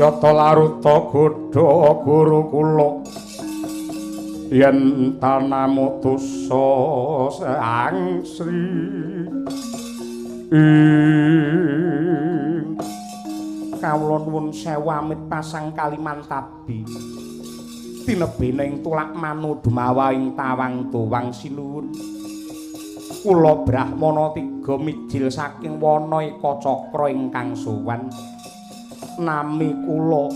Yata laruta godha guru kula yen tanamutusa sang sri ing kawula nuwun sewu amit pasang Kalimantabi tinebene ing tulak manu dumawa ing tawang tuwang sinuwun. Kula brahmana tiga mijil saking wana eka cakra ingkang sowan. Nami kula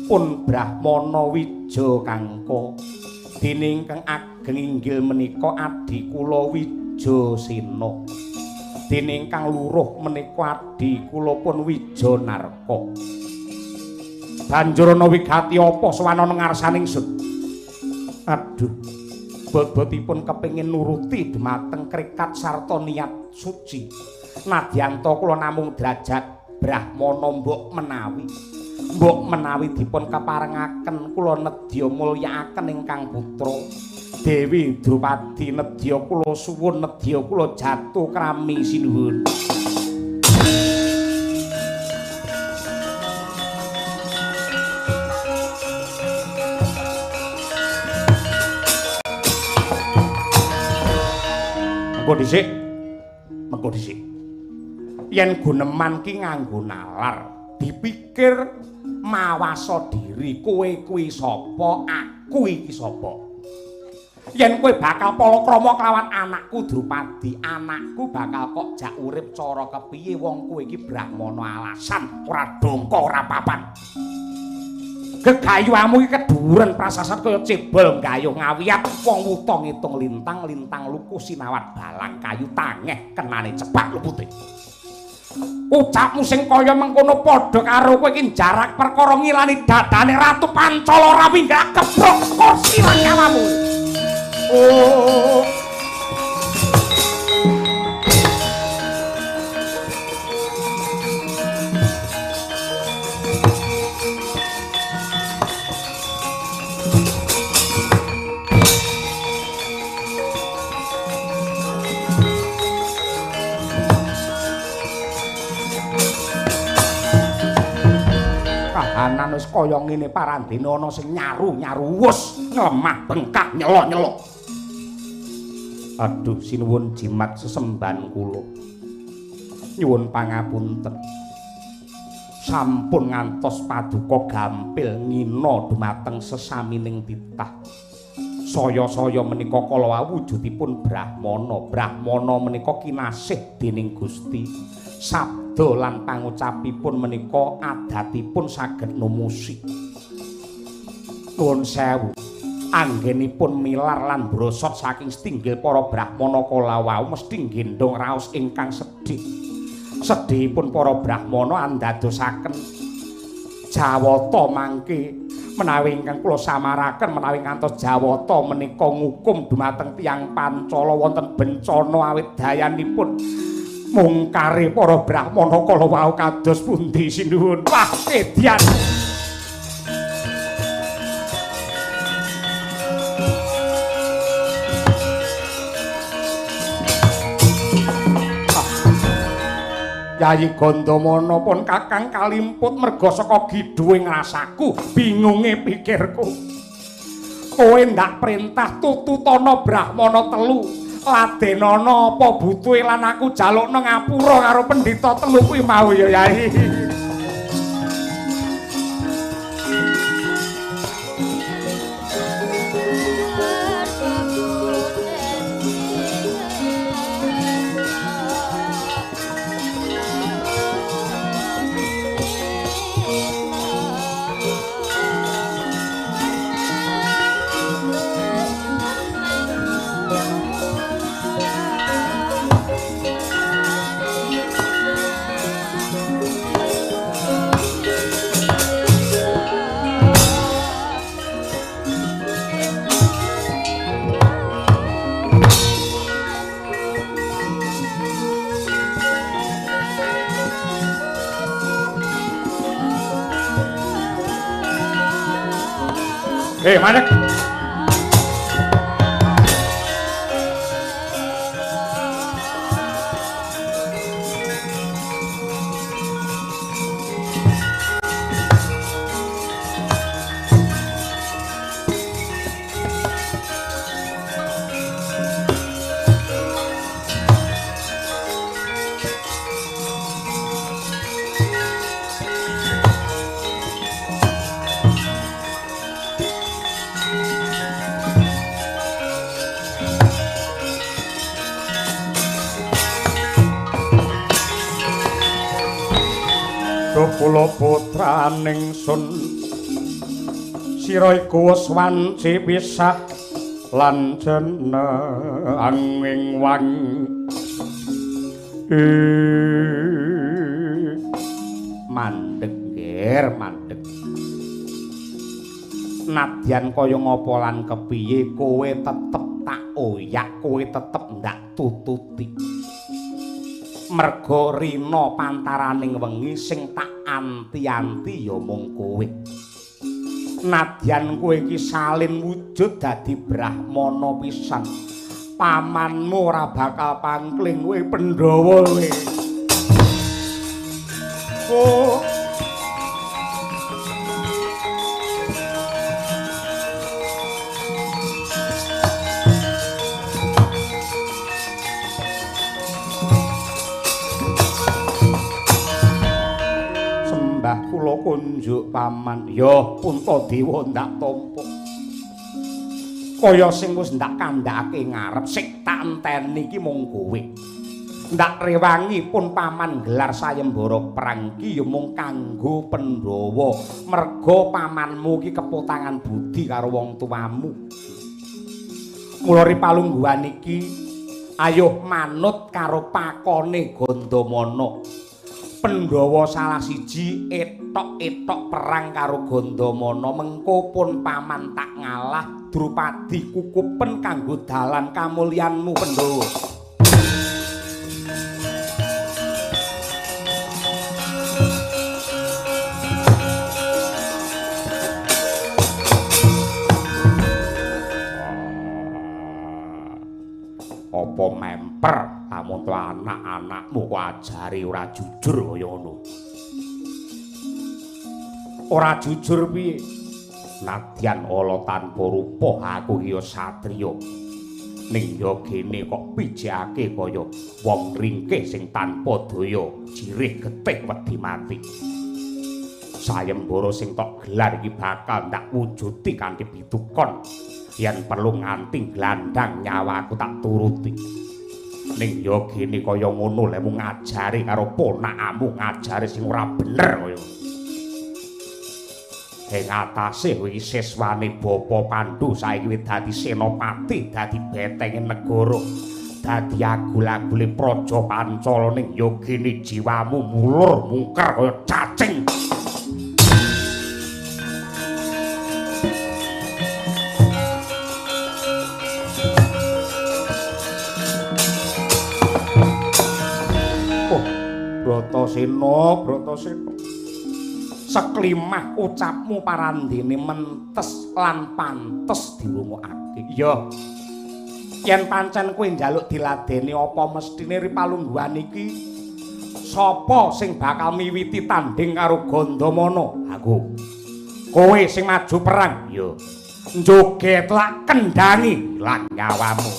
pun Brahmana Wija Kangka. Dene ingkang ageng inggil menika adhi kula Wijasena. Dene ingkang luruh menika adhi kula pun Wijanarka. Banjur ana wigati apa sowan ana ngarsaning ingsun? Aduh, bobotipun kepengin nuruti dhumateng krekat sarta niat suci. Nadyanta kula namung derajat brahmana mbok menawi dipun keparengaken kula nedya mulyakaken ingkang putra Dewi Drupadi. Nedya kula suwun, nedya kula jatuh krami sinuwun. Mengko dhisik, mengko dhisik. Yen guneman ki nganggo nalar, dipikir mawasa diri, kowe kuwi sapa, aku iki sapa. Yen kowe bakal palakrama kelawan anakku Drupadi, anakku bakal kok jak urip cara kepiye wong kowe iki brahmana alasan, ora dongko ora papan. Gegayuhamu iki kedhuwuren prasasat kaya cebol gayuh ngawiyat wong wuta ngitung lintang lintang luku sinawat balang kayu tangeh kenane cepak lupute. Ucapmu sing kaya mengkono padha karo kowe iki jarak perkara ngilani dadane Ratu Pancala ora winggah keprok kursi lan nyawamu. Oh. Kahanan wis kaya ngene parandene ana sing nyaru-nyaru wus nglemah bengkak nyelok-nyelok. Aduh, sinuwun jimat sesembahan kula. Nyuwun pangapunten. Sampun ngantos paduka gampil ngina dumateng sesamining titah. Saya-saya menika kala wujudipun brahmana. Brahmana menika kinasih dening Gusti. Sabda lan pangucapipun menika adatipun saged numusi. Nuwun sewu. Anggenipun milar lan brosot saking setinggil para brahmana kala wau mesti nggendhong raos ingkang sedih. Sedihipun para brahmana andadosaken jawata mangke menawi ingkang kula samaraken menawi ngantos jawata menika ngukum dumateng tiyang Pancala wonten bencana awit dayanipun mungkare para brahmana kala wau kados pundi sinuwun. Wah, edian. Yayi Gandamana pun kakang kalimput merga saka gidhuwe ngrasaku, bingunge pikirku. Kowe ndak perintah tututana brahmana telu, ladenana apa butuhe lan aku jalukna ngapura karo pendhita telu kuwi mau ya Yayi. Mandek. Kula putraning sun sira iku wis wanci pisah lan jeneng ing wang mandeg ger mandeg nadyan kaya ngapa lan kepiye kowe tetep tak oyak, kowe tetep ndak tututi. Merga rina pantaraning wengi sing tak anti-anti ya mung kowe. Nadyan kowe iki salin wujud dadi brahmana pisan, pamanmu ora bakal pangkling kowe Pandhawa kowe. Oh. Kula kunjuk paman, ya Puntadewa ndak tampa. Kaya sing wis ndak kandhakake ngarep, sik tak enteni iki mung kowe. Ndak rewangi pun paman gelar sayembara perang iki ya mung kanggo Pandhawa. Merga pamanmu iki kepotangan budi karo wong tuamu. Mula ri palungguhan iki ayo manut karo pakone Gandamana. Pandhawa salah siji etok-etok perang karo Gandamana, mengko pun paman tak ngalah Drupadi kukupen kanggo dalan kamulyanmu Pandhawa. Apa memper lamun to anak-anakmu kok ajari ora jujur kaya ngono. Ora jujur piye? Nadyan ala tanpa rupa aku iki ya satriya. Ning ya gene kok pijake kaya wong ringkih sing tanpa daya, jirih getih wedi mati. Sayembara sing tok gelar iki bakal ndak wujudi kanthi pitukon. Yen perlu nganti glandang nyawaku tak turuti. Ning ya gene kaya ngono lemu ngajari karo ponakamu, ngajari sing ora bener kaya. Ing atase kuwi siswane Bapa Pandu saiki wis dadi senopati, dadi betenge negara, dadi agul-agule praja Pancala. Ning ya gene jiwamu mulur mungker kaya cacing. Bratasena, Bratasena. Seklimah ucapmu parandene mentes lan pantes dirungokake. Ya. Yen pancen kowe njaluk diladeni apa mesthine ri palungguhan iki sapa sing bakal miwiti tanding karo Gandamana? Aku. Kowe sing maju perang? Ya. Njoget lak kendhangi ilang nyawamu.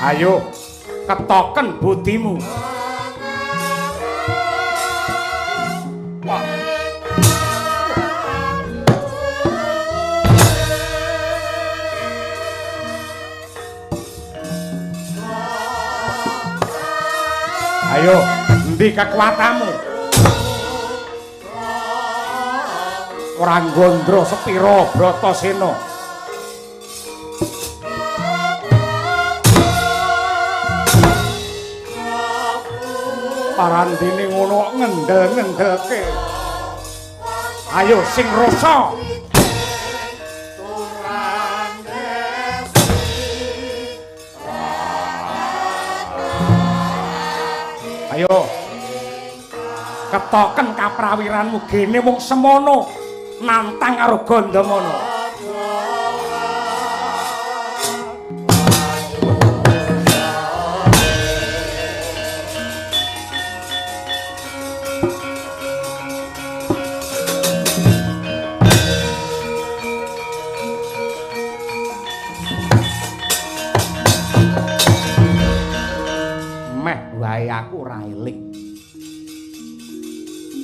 Ayo ketoken budimu. Wah. Ayo, endi kekuatanmu? Ora gondro sepiro Bratasena. Parandene ngono ngendel-ngendelke. Ayo sing rasa. Ayo. Ketoken kaprawiranmu gene wong semono nantang karo Gandamana. Aku ora eling.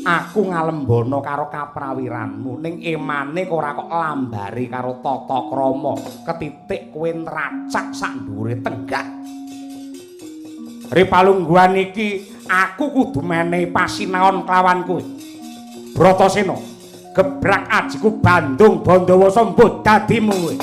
Aku ngalembana karo kaprawiranmu ning emane ora kok lambari karo tata krama ketitik kowe nracak sak dhuwure tenggak. Ri palungguhan iki aku kudu menehi pasinaon kelawan kowe. Bratasena, gebrak ajiku Bandung Bandawasa mbuh dadimu kowe.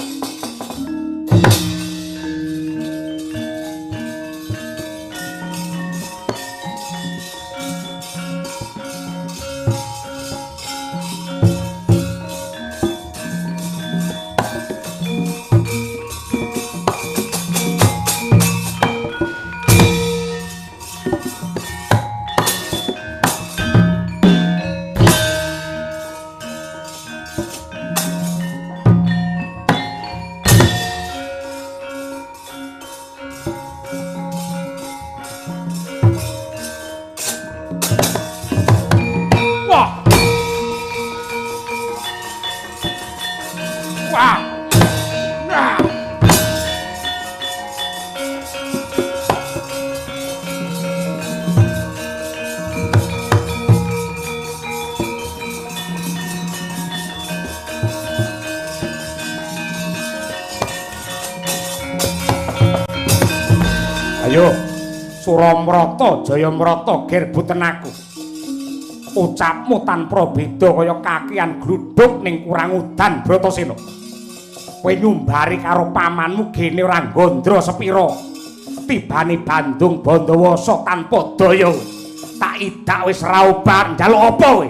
Ayo Suramrata Jayamrata gerbuten aku. Ucapmu tanpa beda kaya kakian gluduk ning kurang udan Bratasena. Kowe nyumbari karo pamanmu gene ora gondro sepira. Tibane Bandung Bandawasa tanpa daya. Tak idak wis ra obat njaluk apa kowe?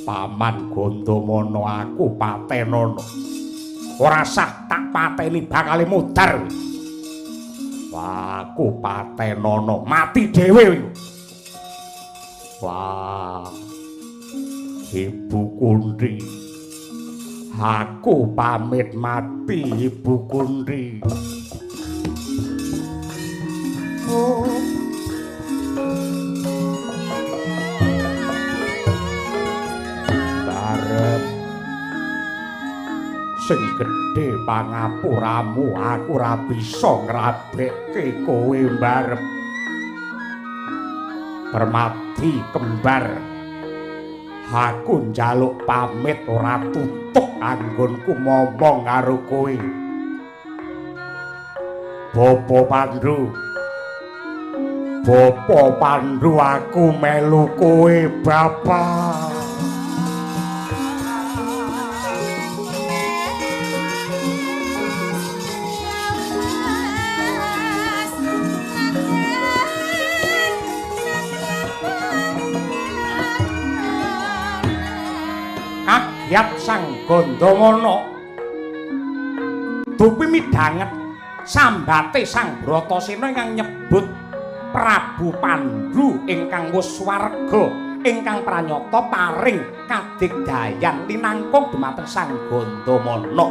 Paman Gandamana aku patenono. Ora sah tak pateni bakale mudhar. Wah, aku patenono mati dhewe. Wah. Ibu Kunti. Aku pamit mati Ibu Kunti. Oh. Sing gedhe pangapuramu aku ora bisa ngrabekke kowe mbarep. Permadi kembar aku njaluk pamit ora tutuk anggonku momong karo kowe. Bapa Pandhu, Bapa Pandhu aku melu kowe Bapak. Kagyat Sang Gandamana dupi midhanget sambate Sang Bratasena ingkang nyebut Prabu Pandhu ingkang wus swarga ingkang pranyata paring kadigdayan linangkung dumateng Sang Gandamana.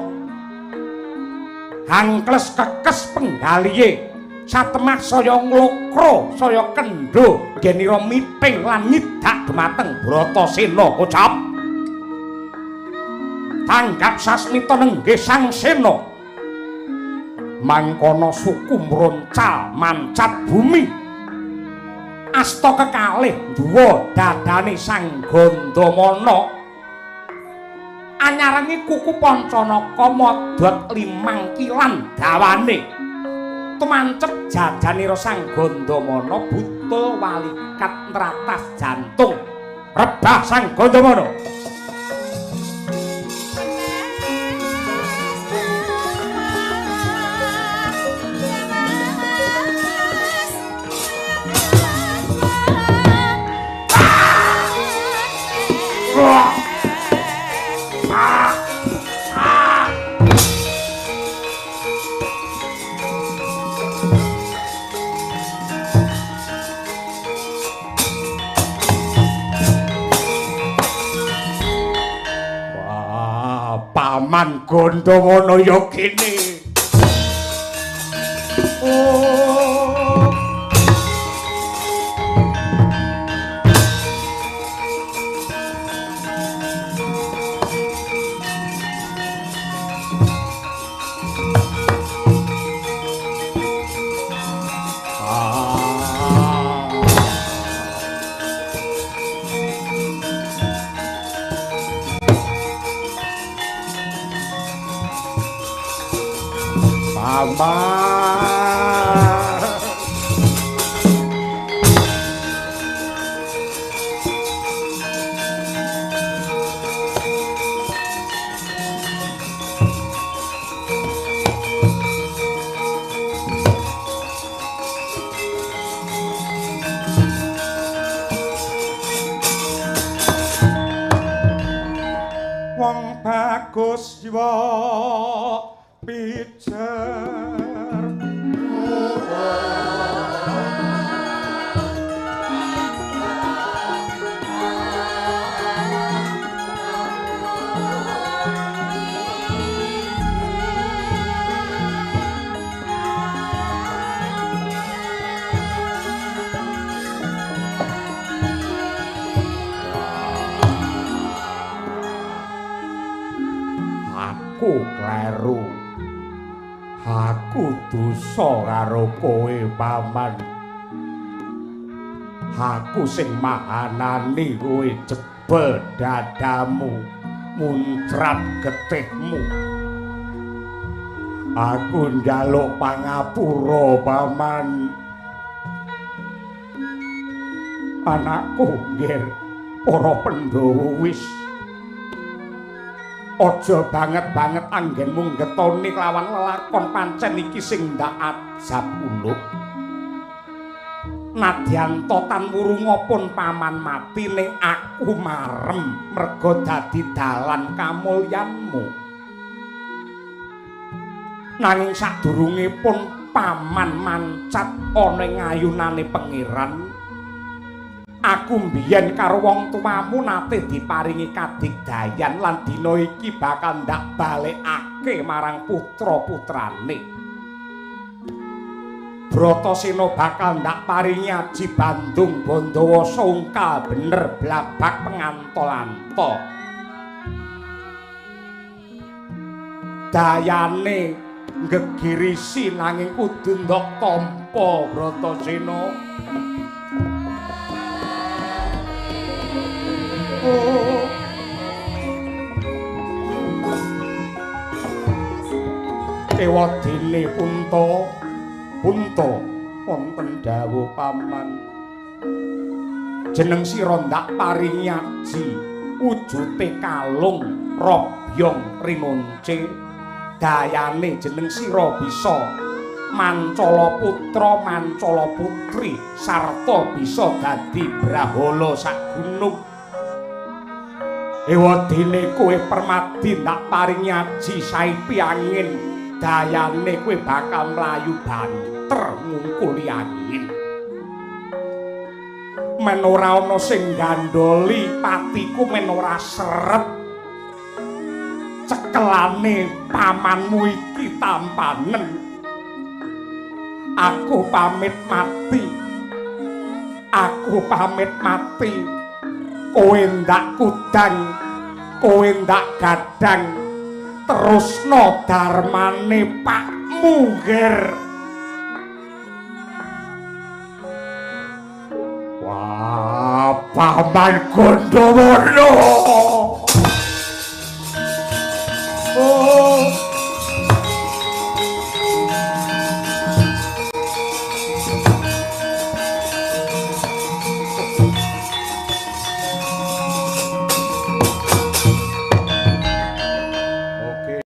Hangkles kekes penggalihe satemah saya nglokro saya kendho genira miting lan nyidak dumateng Bratasena kocap. Tanggap sasmita nenggih Sang Sena. Mangkono suku mroncal mancat bumi. Asta kekalih duwa dadane Sang Gandamana. Anyarangi kuku Pancanaka modhot 5 kilan dawane. Tumancep jajanira Sang Gandamana buta walikat nratas jantung. Rebah Sang Gandamana. Paman Gandhawana ya kene. Oh. Wong bagus jiwa pijer. Aku kleru. Aku dosa karo kowe, Paman. Aku sing mahanani kowe jebel dadamu, muncrat getihmu. Aku njaluk pangapura, Paman. Anakku nggih para Pandhawa wis aja banget-banget anggenmu nggetoni kelawan lelakon pancen iki sing ndak ajab uluk. Nadyan to tan wurunga pun paman mati ning aku marem merga dadi dalan kamulyanmu. Nanging sadurunge pun paman mancat ana ing ayunane pangeran, aku mbiyen karo wong tuamu nate diparingi kadigdayan lan dina iki bakal ndak balekake marang putra-putrane. Bratasena bakal ndak paringi aji Bandung Bandawasa ungkal bener blabak pengantol-antol. Dayane nggegirisi nanging kudu ndok tampa Bratasena. Oh. Ewadene punta, punta wonten dawuh paman. Jeneng sira ndak paringi aji, wujute kalung robyong rinonce. Dayane jeneng sira bisa mancala putra, mancala putri, sarta bisa dadi brahala sak gunung. Ewadene kowe Permadi ndak paringi aji saipi angin, dayane kowe bakal mlayu banter ngungkuli angin. Men ora ana sing gandoli patiku, men ora seret cekelane pamanmu iki tampanen. Aku pamit mati, aku pamit mati. Kowe ndak kudang, kowe ndak gadang, terusno darmane pakmu, Ger. Wah, Paman Gandhawana.